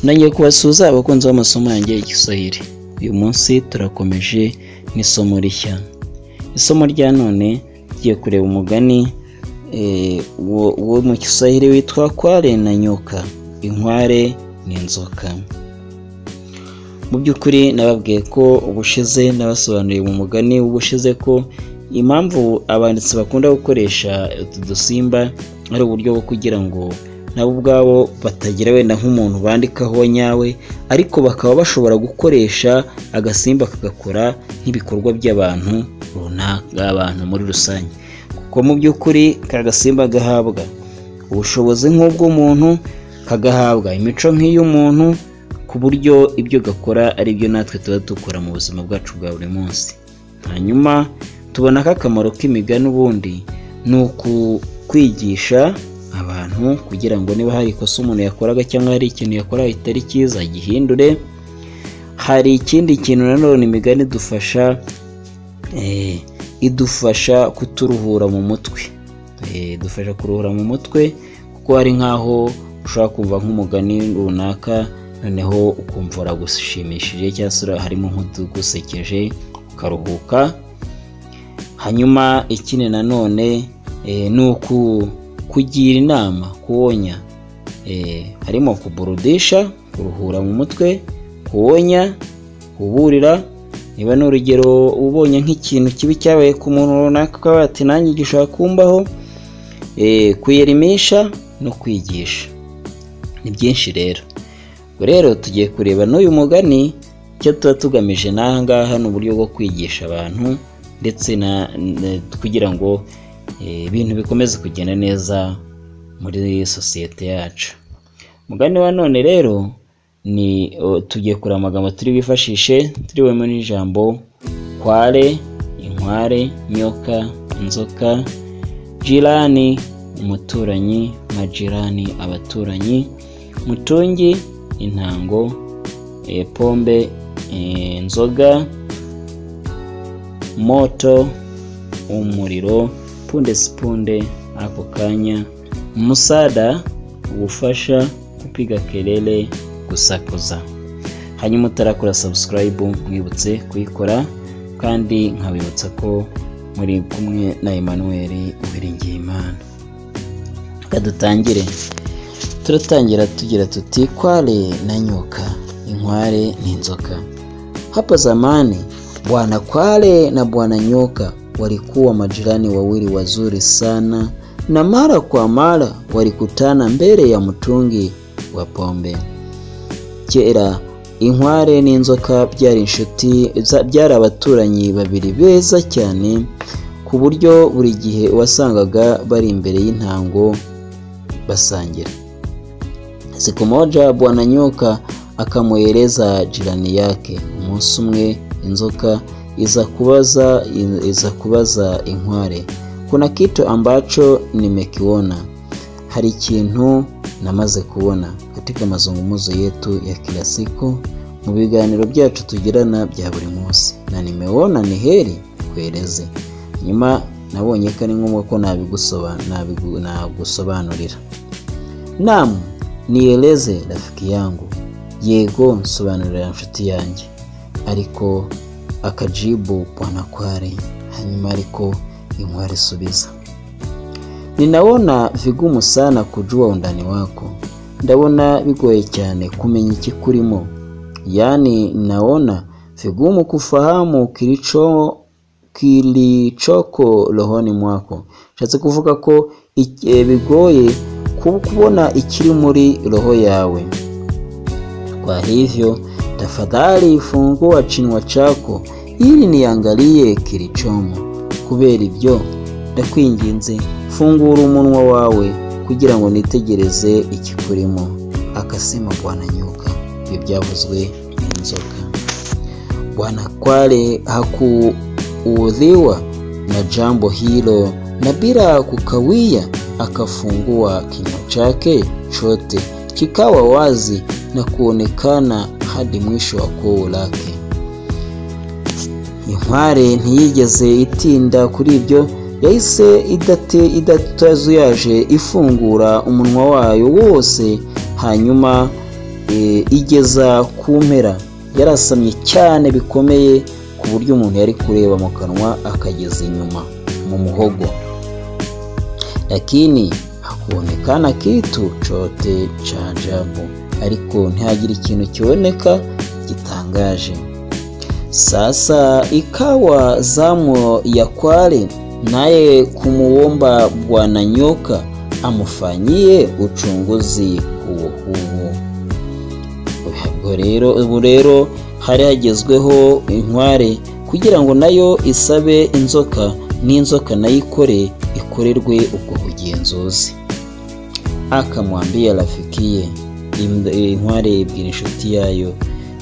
Nongeye kubasuhuza abakunzi b'amasomo yanjye y'Igiswahili. Uyu munsi turakomeje n'isomo rishya. Isomo rya none tugiye kureba umugani wo mu Kiswahili witwa Kware na Nyoka, inkware n'inzoka. Mu by'ukuri nababwiye ko ubushize nabasobanuriye mu mugani w'ubushize ko impamvu abanditsi bakunda gukoresha utu dusimba ari uburyo bwo kugira ngo nabo ubwabo batagira wenda nk'umuntu bandikaho nyawe, ariko bakaba bashobora gukoresha agasimba kagakora nk'ibikorwa by'abantu runaka, abantu muri rusange, kuko mu by'ukuri ka gasimba gahabwa ubushobozi nk'ubw'umuntu, kagahabwa imico nk'iy'umuntu, ku buryo ibyo gakora ari byo natwe tuba dukora mu buzima bwacu bwa buri munsi. Hanyuma tubona ko akamaro k'imigani ubundi ni ukwigisha abantu kugira ngo niba hari ikosa umuntu yakoraga cyangwa hari ikintu yakoraga kitari cyiza gihindure. Hari ikindi kintu nanone imigani idufasha, idufasha kuturuhura mu mutwe, idufasha kuruhura mu mutwe, kuko hari nk'aho ushobora kumva nk'umugani runaka noneho ukumva uragushimishije cyangwa se harimo nk'utugusekeje ukaruhuka. Hanyuma ikindi nanone ni kugira inama, kuonya, harimo kuburudisha, kuruhura mu mutwe, kuonya, kuburira. Niba ni urugero ubonye nk'ikintu kibi cyabaye ku muntu runaka ukaba ati nanjye gishobora kumbaho, kuyerimisha no kwigisha. Ni byinshi rero. Ubwo rero tugiye kureba n'uyu mugani, icyo tuba tugamije n'aha ngaha ni uburyo bwo kwigisha abantu ndetse kugira ngo ibintu bikomeze kugenda neza muri sosiyete yacu. Umugani wa none rero ni tugiye kureba amagambo turi bifashishe, turi bubemo n'ijambo kware, inkware, nyoka, inzoka, jirani, umuturanyi, majirani, abaturanyi, mutungi, intango, pombe, inzoga, moto, umuriro, punde sipunde, ako kanya, musada, ubufasha, kupiga kelele, gusakuza. Hanyuma utarakora subscribe mwibutse kuyikora, kandi nkabibutsa ko muri kumwe na Emmanuel Uwiringiyimana. Reka dutangire. Turatangira tugira tuti kware na nyoka, inkware n'inzoka. Hapo zamani Bwana Kware na Bwana Nyoka walikuwa majirani wawili wazuri sana, na mara kwa mara walikutana mbele ya mtungi wa pombe. Kera inkware n'inzoka byari inshuti, byari abaturanyi babiri beza cyane, ku buryo buri gihe wasangaga bari imbere y'intango basangira. Siku moja Bwana Nyoka akamueleza jirani yake. Umunsi umwe inzoka iza kubaza inkware, kuna kitu ambacho nimekiona, hari ikintu namaze kubona katika mazungumzo yetu ya kila siku, mu biganiro byacu tugirana bya buri munsi, na nimeona ni heri kueleze. Nyuma nabonye ko ari ngombwa ko nagusobanurira. Naam, nieleze rafiki yangu, yego nsobanurira inshuti yanjye. Ariko akajibu Bwana Kware, hanyuma ariko inkware isubiza, ninaona vigumu sana kujua undani wako, ndabona bigoye cyane kumenya ikikurimo. Yani naona vigumu kufahamu kilichoko rohoni mwako. Nshatse kuvuga ko bigoye kubona ikiri muri roho yawe. Kwa hivyo tafadhali fungua kinywa chako ili niangalie kilichomo. Kubera ibyo ndakwinginze fungura umunwa wawe kugira ngo nitegereze ikikurimo. Akasema Bwana Nyoka. Ibyo byavuzwe n'inzoka. Bwana Kware hakuudhiwa na jambo hilo, na bila kukawia akafungua kinywa chake chote kikawa wazi na kuonekana hadi mwisho wa koo lake. Inkware ntiyigeze itinda kuri ibyo, yahise idatazuyaje ifungura umunwa wayo wose, hanyuma Igeza ku mpera, yarasamye cyane bikomeye ku buryo umuntu yari kureba mu kanwa akageza inyuma mu muhogo. Lakini hakuonekana kitu chote cha ajabu, ariko ntihagire ikintu kiboneka gitangaje. Sasa ikawa zamu ya Kwale naye kumuomba Bwana Nyoka amufanyie uchunguzi huo huo. Ubu rero hari hagezweho inkware kugira ngo nayo isabe inzoka, n'inzoka nayo ikore ikorerwe ubwo bugenzuzi. Akamwambia rafikiye, inkware ibwira inshuti yayo,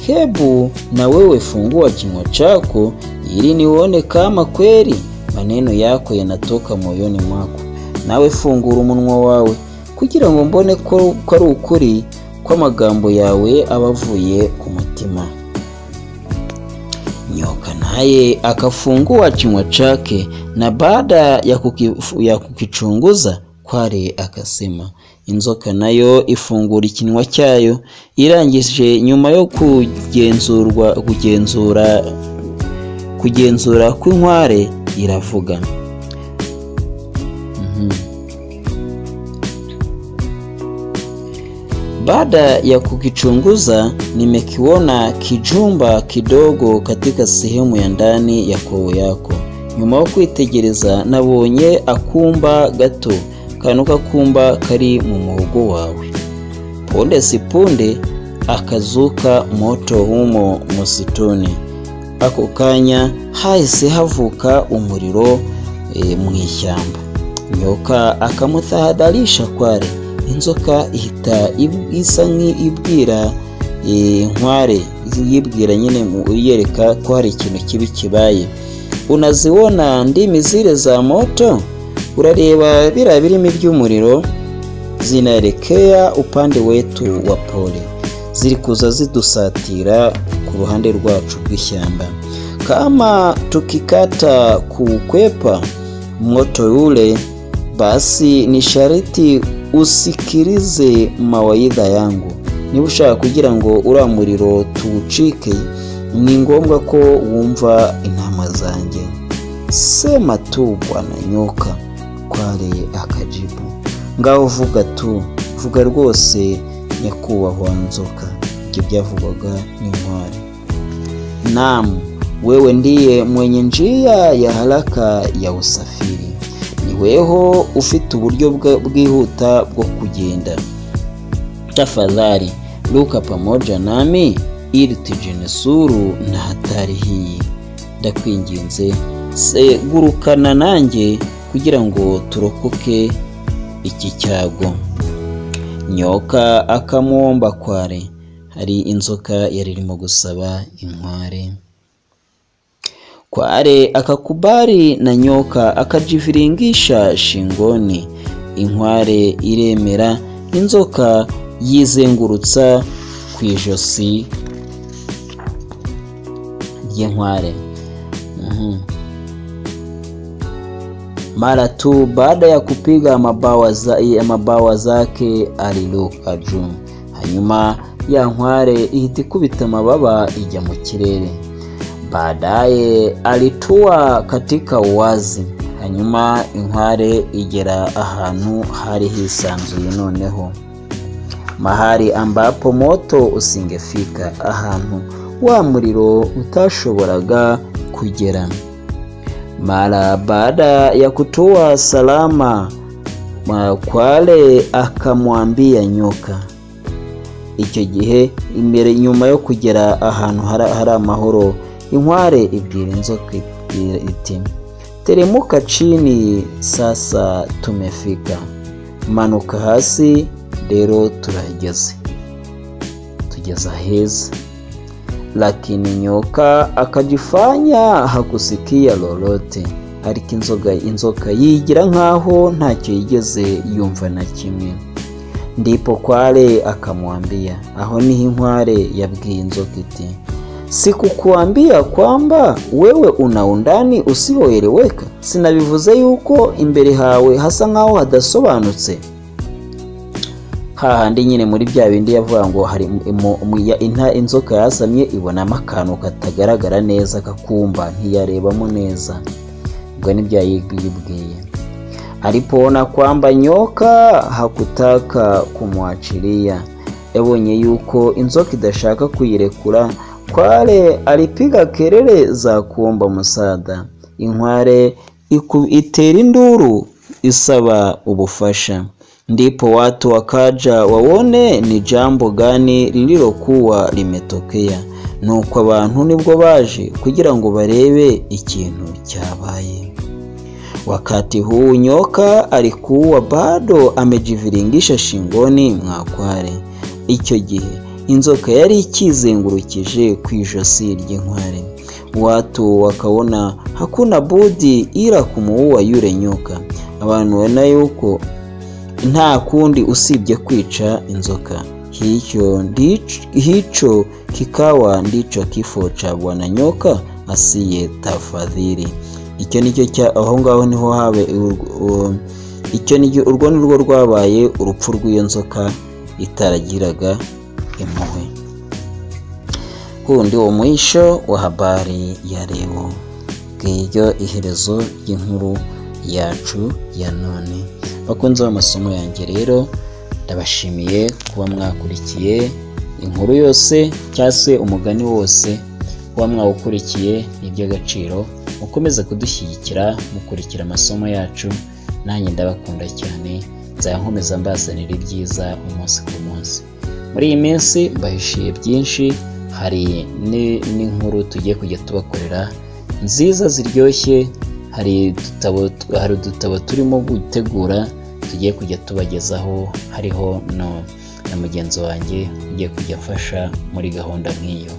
hebu na wewe fungua kinywa chako ili nione kama kweli maneno yako yanatoka moyoni mwako. Nawe fungura umunwa wawe kugira ngo mbone ko ari ukuri kw'amagambo yawe abavuye ku mutima. Nyoka naye akafungua kinywa chake, na baada ya kukichunguza Kwale akasema. Inzoka nayo ifungura ikinwa cyayo, irangije nyuma yo kugenzura kw'inkware iravuga. Baada ya kukichunguza nimekiona kijumba kidogo katika sehemu ya ndani ya koo yako. Nyuma yo kwitegereza nabonye akumba gato, kano kakumba kari mu muhogo wawe. Punde sipunde akazuka moto humo musituni. Ako kanya hahise havuka umuriro mu ishyamba. Nyoka akamutahadharisha Kwale. Inzoka ihita isa nk'ibwira inkware, yibwira nyine yereka ko hari ikintu kibi kibaye. Unaziona ndimi zile za moto? Urareba biriya birimi by'umuriro, zinaelekea upande wetu wa pole, ziri kuza zidusatira ku ruhande rwacu rw'ishyamba. Kama tukikata kuukwepa moto yule, basi ni shariti usikilize mawaidha yangu. Niba ushaka kugira ngo uriya muriro tuwucike, ni ngombwa ko wumva inama zanjye. Sema tu bwana nyoka, Kwale akajibu. Ngaho vuga tu, vuga rwose nyakubahwa nzoka. Ibyo byavugwaga n'inkware. Naam, wewe ndiye mwenye njia ya haraka ya usafiri. Ni weho ufite uburyo bwihuta bwo kugenda. Tafadhali luka pamoja nami ili tujinusuru na hatari hii. Ndakwinginze gurukana nanjye kugira ngo turokoke iki cyago. Nyoka akamwomba Kwale. Hari inzoka yari irimo gusaba inkware. Kwale akakubali na nyoka akajiviringisha shingoni. Inkware iremera, inzoka yizengurutsa ku ijosi ry'inkware. Mara tu baada ya kupiga mabawa zake aliruka juu. Hanyuma ya nkware ihita ikubita amababa ijya mu kirere. Baadaye alitua katika uwazi. Hanyuma inkware igera ahantu hari hisanzuye noneho, mahali ambapo moto usingefika, ahantu wa muriro utashoboraga kugera. Mara baada ya kutua salama, Kwale akamwambia nyoka. Icyo gihe imbere nyuma yo kugera ahantu hari amahoro, inkware ibwira inzoka iti teremuka chini sasa tumefika. Manuka hasi rero turahageze, tugeze heza. Lakini nyoka akajifanya hakusikia lolote. Ariko inzoka yigira nkaho ntacyo yigeze yumva na kimwe. Ndipo Kwale akamwambia. Aho niho inkware yabwiye inzoka iti sikukuambia kwamba wewe una undani usioeleweka? Sinabivuze yuko imbere hawe hasa nkaho hadasobanutse. Hahandi nyine muri bya bindi yavuga ngo hari inzoka yasamye ibonamo akantu katagaragara neza kakumba, ntiyarebamo neza. Ubwo nibyo yibwiye. Alipoona kwamba nyoka hakutaka kumwachilia, yabonye yuko inzoka idashaka kuyirekura. Kware alipiga kelele za kuomba msaada, inkware itera induru isaba ubufasha. Ndipo watu wakaja waone ni jambo gani lililokuwa limetokea. Nuko abantu nibwo baje kugira ngo barebe ikintu cyabaye. Wakati huu nyoka alikuwa bado amejiviringisha shingoni mwa kware. Icyo gihe inzoka yari ikizengurukije ku ijosi ry'inkware. Watu wakaona hakuna budi ila kumuua yule nyoka. Abantu babona yuko nta kundi usibye kwica inzoka. Hicho kikawa ndicho kifo cha bwana nyoka asiye tafadhili. Icyo nicyo cya aho ngaho niho habe icyo nicyo urwo nirwo rwabaye urupfu rw'iyo nzoka itaragiraga impuhwe. Huu ndio mwisho wa habari ya leo. Ngiryo iherezo ry'inkuru yacu ya none. Bakunze b'amasomo yanjye rero, ndabashimiye kuba mwakurikiye inkuru yose cyangwa se umugani wose, kuba mwawukurikiye ni iby'agaciro. Mukomeze kudushyigikira mukurikira amasomo yacu, nanjye ndabakunda cyane, nzajya nkomeza mbazanira ibyiza umunsi ku munsi. Muri iyi minsi mbahishiye byinshi, hari n'inkuru tugiye kujya tubakorera nziza ziryoshye, hari udutabo turimo gutegura tugiye kujya tubagezaho, hariho na mugenzi wanjye ugiye kujya afasha muri gahunda nk'iyo.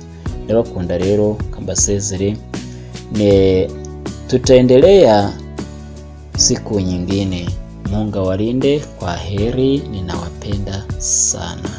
Ndabakunda rero, kambasezere. Tutaendelea siku nyingine. Mungu awalinde. Kwa heri, ninawapenda sana.